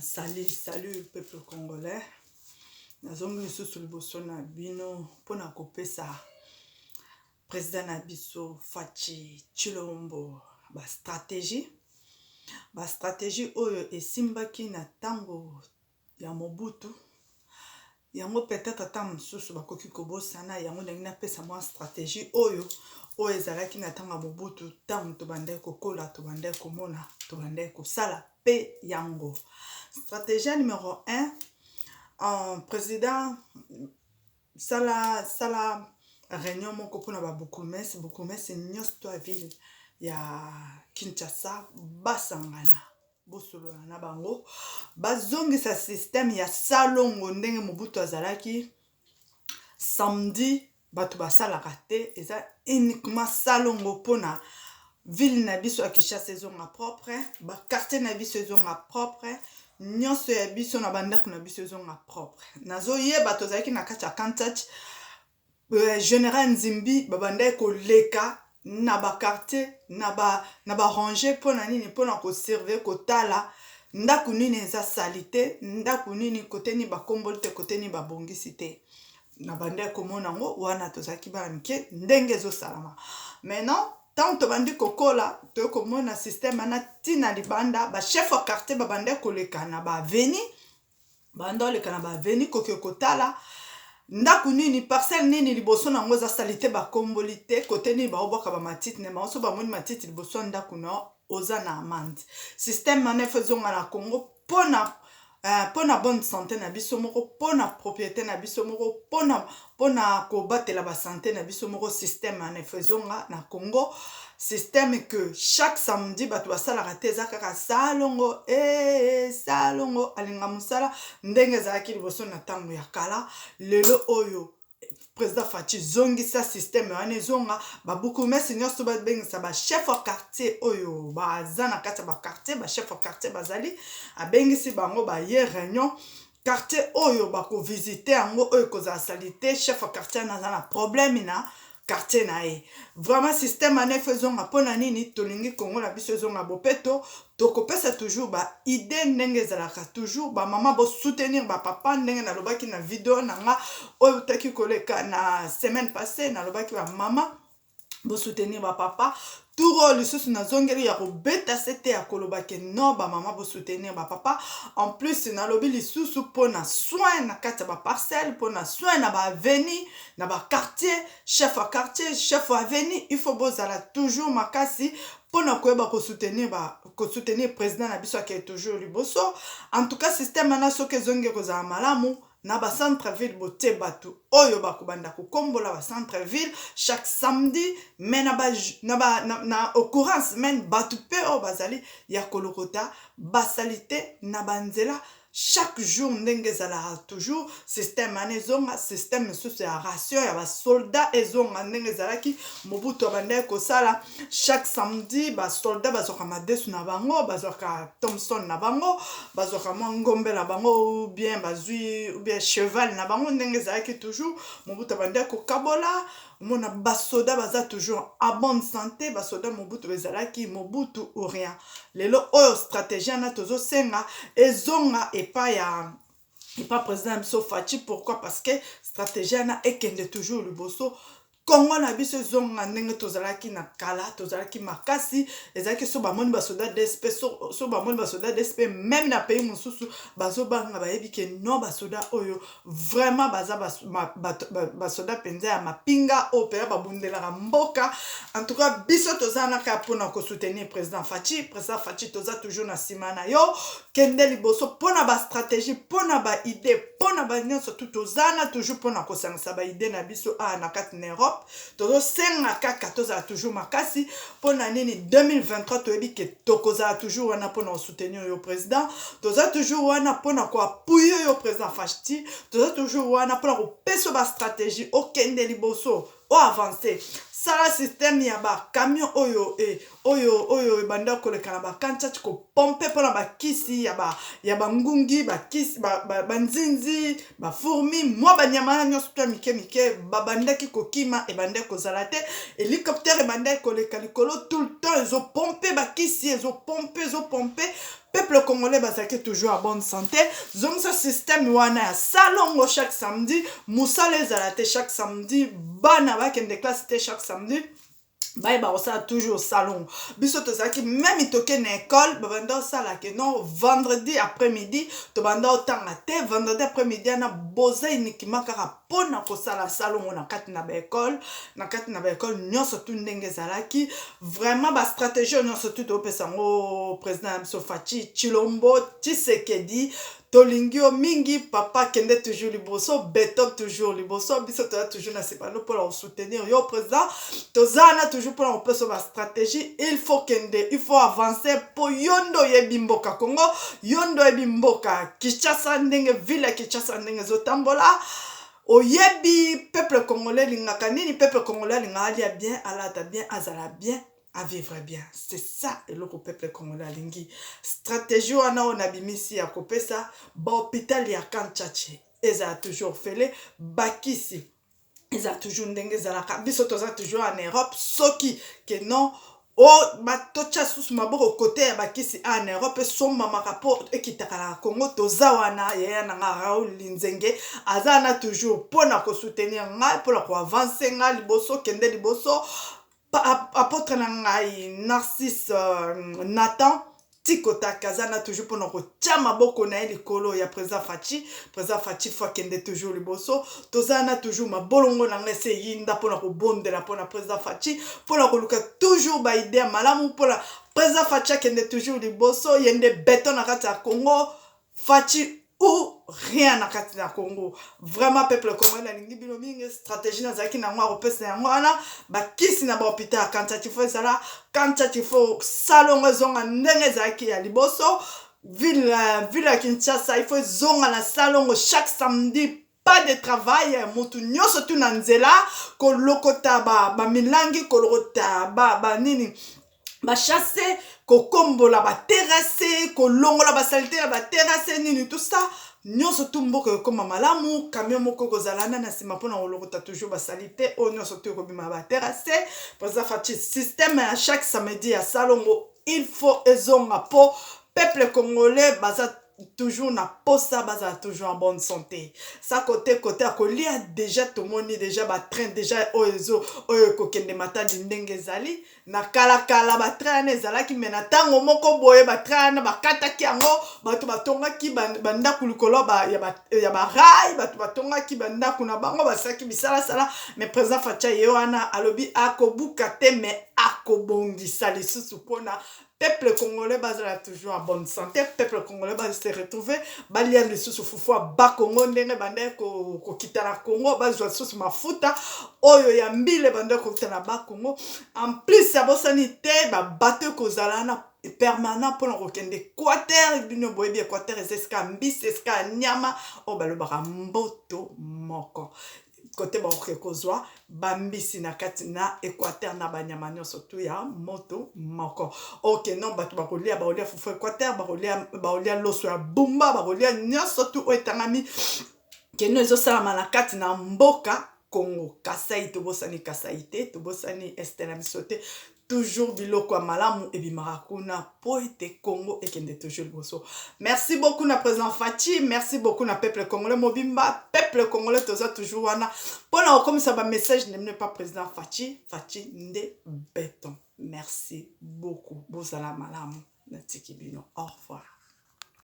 Salut, salut peuple congolais. Nazongi lisusu liboso na bino mpona kopesa président na biso Fatshi Tshilombo ba stratégie. Ba stratégie oyo esimbaki na ntango ya Mobutu. Yango peut-être ata mosusu bakoki kobosana yango. Ndenge napesa mwa stratégie oyo ezalaki na ntango ya Mobutu, ntango tobandaki kokola, tobandaki komona, tobandaki kosala mpe yango. Stratégie numéro 1, président sala sala réunion moko mpona babourgmestre, bourgmestre nyonso to ya ville ya Kinshasa basangana, bosolola na bango, bazongisa système ya salongo ndenge Mobutu azalaki. Samedi bato basalaka te, eza uniquement salongo mpona ville na biso ya Kinshasa ezonga propre, baquartier na biso ezonga propre, nyonso ya biso na bandako na biso ezonga propre. Nazoyeba tozalaki na kati ya Kantach, général Nzimbi babandaki koleka na baquartier, na barange. Mpona nini? Mpona kosurveiller, kotala ndako nini eza sali te, ndako nini kote nini bakomboli te, kote nini babongisi te. Na bandaki komona yango wana tozalaki bana mike, ndenge ezosalama. Maintenant, ntango tobandi kokola, toyei komona système wana ntina libanda. Bachef ya quartier babandaki koleka na baavenue, banda oleka na baavenue, koke kotala ndako nini, parcelle nini liboso na yango eza sali te, bakomboli te, kote nini baobwaka bamatiti na bango. So bamoni matiti liboso ya ndako na, oza na amende. Système wana efo ezonga na Congo mpona bonne santé na biso moko, mpona propriété na biso moko, mpona kobatela basanté na biso moko. Système wana efo ezonga na Congo, système que chaque samedi bato basalaka te, eza kaka salongo e salongo alinga mosala ndenge ezalaki liboso na ntango ya kala. Lelo oyo, président Fatshi, zongisa système wana ezonga. Babourgmestre nyonso babengisa bachef ya quartier oyo baza na kati ya baquartier, bachef ya quartier bazali, abengisi bango, baye réunion. Quartier oyo bakovisite yango, oyo ekozala sali te, chef ya quartier wana aza na problème na quartier na ye. Vraiment, système wana efo ezonga. Mpona nini? Tolingi Kongo na biso ezonga bopeto. Tokopesa toujours baidée ndenge ezalaka toujours. Bamama, bosoutenir bapapa. Ndenge nalobaki na video na nga oyo utaki koleka na semaine passée, nalobaki bamama bosoutenir bapapa. Tour oyo lisusu nazongeli ya kobeta sete ya koloba ke non, bamama bosoutenir bapapa. En plus, nalobi lisusu mpona soin na kati ya baparcelle, mpona soin na baavenue, na baquartier. Chef ya quartier, chef ya avenue, il faut bozala toujours makasi mpona koyeba kosoutenir président na biso akeye toujours liboso. En tout cas, système wana soki ezongi, ekozala malamu. Na bacentre ville, botie bato oyo bakobanda kokombola bacentre ville chaque samedi, mais na au courant semaine, bato mpe oyo bazali ya kolokota basali te na banzela chaque jour, ndenge ezalaka toujours. Système wana ezonga. Système mosusu ya ration ya basoldat ezonga ndenge ezalaki. Mobutu abandaki kosala chaque samedi, basoldat bazwaka madesu na bango, bazwaka thomson na bango, bazwaka mwa ngombe na bango, ou bien bazwi ou bien cheval na bango, ndenge ezalaki toujours. Mobutu abandaki kokabola, omona basoda baza toujours en bonne santé. Basoda Mobutu ezalaki Mobutu ou rien. Lelo oyo, stratégie wana tozosenga ezonga epai ya epa président na biso Fatshi. Pourquoi? Parce que stratégie wana ekende toujours liboso, Kongo na biso ezonga ndenge tozalaki na kala, tozalaki makasi. Ezalaki so bamoni basoda DSP, so bamoni basoda DSP, même na pays mosusu bazobanga, bayebi ke non, basoda oyo vraiment baza basoda mpenza ya mapinga oyo mpenza babundelaka mboka. En tout cas, biso toza na kaka mpona kosoutenir président Fatshi. Président Fatshi, toza toujours na nsima na yo, kende liboso mpona bastratégie, mpona baidée, mpona banyonso tu. Toza na toujours mpona kosangisa baidée na biso awa na kati na Europe. Tozosenga kaka tozala toujours makasi. Mpona nini? 2023, toyebi ke tokozala toujours wana mpona kosoutenir yo président. Toza toujours wana mpona koappuyer yo président Fatshi. Toza toujours wana mpona kopesa bastratégie, okende liboso, oavance. Sala système ya bacamion oyo ebanda koleka na bakantiati. Pompe mpona bakisi ya ba ya bangungi, bakisi banzinzi, ba bafourmi, mwa banyama wana nyonso to ya mike mike babandaki kokima, ebandaki kozala te. Hélicoptère ebandaki koleka likolo tout le temps, ezopompe bakisi, ezopompe, ezopompe. Peuple congolais bazalaki toujours à bonne santé. Zongisa système wana ya salongo chaque samedi, mosala ezala te chaque samedi, bana bakende classe te chaque samedi, bayeba kosala toujours salongo. Biso tozalaki même toke na école, babanda osala ke non, vendredi après midi tobanda otanga te. Vendredi après midi wana boza uniquement kaka mpona kosala salongo na kati na baécole, na kati na baécole nyonso tu. Ndenge ezalaki vraiment, bastratégie oyo nyonso tu topesa yango président na biso Fatshi Tshilombo Tshisekedi. Tolingi yo mingi, papa. Kende toujours liboso, beton toujours liboso. Biso toza toujours na nsima no mpona kosoutenir yo, président. Toza wana toujours mpona kopesa bastratégie. Il faut kende, il faut avancer, mpo yo nde oyebi mboka Congo, yo nde oyebi mboka Kinshasa, ndenge ville ya Kinshasa ndenge ezotambola. Oyebi peuple congolais elingaka nini. Peuple congolais alingaka alia bien, alata bien, azala bien, à vivre bien. C'est ça eloko peuple congolais alingi. Stratégie wana oyo nabimisi ya kopesa bahôpital ya Camp Tshatshi ezala toujours fele, bakisi eza toujours ndenge ezalaka. Biso toza toujours en Europe. Soki ke non, o totya susu maboko kote ya bakisi en Europe esombamaka mpo ekitaka na Congo. Toza wana, yaya na nga Raoul Linzenge aza wana toujours mpona kosoutenir ngai, mpona koavancer ngai liboso, kende liboso. Apôtre na ngai Narcisse Nathan Tikotaka aza na toujours mpona kotia maboko na ye likolo ya président Fatshi. Président Fatshi faut akende toujours liboso. Toza na toujours mabolongo na ngai ese eyinda mpona kobondela mpona président Fatshi, mpona koluka toujours baidée ya malamu mpona président Fatshi akende toujours liboso. Ye nde beton na kati ya Congo. Fatshi ou rien na kati na Congo. Vraiment, peuple congolais, nalingi bino mingi. Stratégie nazalaki nango akopesa yango wana: bakisi na bahôpital ya Camp Tshatshi faut ezala Camp Tshatshi, faut salongo ezonga ndenge ezalaki ya liboso. Ville ya Kinshasa, il faut ezonga na salongo chaque samedi, pas de travail, motu nyonso tu na nzela kolokota bamilangi, kolokota banini, bachasse, kokombola baterrasse, kolongola basaleté ya baterrasse, nini, tout ça nyonso tu. Mboka ekóma malamu. Camion moko ekozala na na nsima mpona kolokota toujours basaleté oyo nyonso tu ekobima baterrasse. Président Fatshi, système ya chaque samedi ya salongo, il faut ezonga, mpo peuple congolais baza toujours na posa bazala toujours en bonne santé. Sa côté ya kolia, déjà tomoni déjà batrain déjà oyo ezo oyo ekokende Matadi. Ndenge ezali na kalakala, batrain wana ezalaki, mais na ntango moko boye batrain wana bakataki yango. Bato batongaki bandako likolo ya barail, bato batongaki bandako na bango, basalaki bisalasala. Mais président Fatshi ye wana alobi akobuka te, mais akobongisa lisusu mpona peuple congolais bazala toujours en bonne santé, peuple congolais base retrouver, balia lisusu fufu ya Bakongo ndenge bandeki kokita na Congo, bazwa lisusu mafuta oyo ya mbile bandeki kokita na Bakongo. En plus, abosani te babato ekozala wana permanent mpona kokende Équateur. Bino boyebi Équateur eza esika ya mbisi, esika ya nyama oyo balobaka mboto moko kote. Bakoki kozwa bambisi na kati na Équateur na banyama nyonso tu ya moto moko. Ok, non, bato bakolia, bakolia fufu Équateur, bakolia loso ya Bumba, bakolia nyonso tu oyo etangami keno ezosalama na kati na mboka Congo. Kasai, tobosani Kasai te, tobosani Est na biso te. Toujours biloko ya malamu ebimaka kuna mpo ete Congo ekende toujours liboso. Merci beaucoup na président Fatshi, merci beaucoup na peuple congolais mobimba. Peuple congolais, toza toujours wana mpona kokomisa bamessage ndemne pa président Fatshi. Fatshi nde beton. Merci beaucoup, bozala malamu, natiki bino. Au revoir.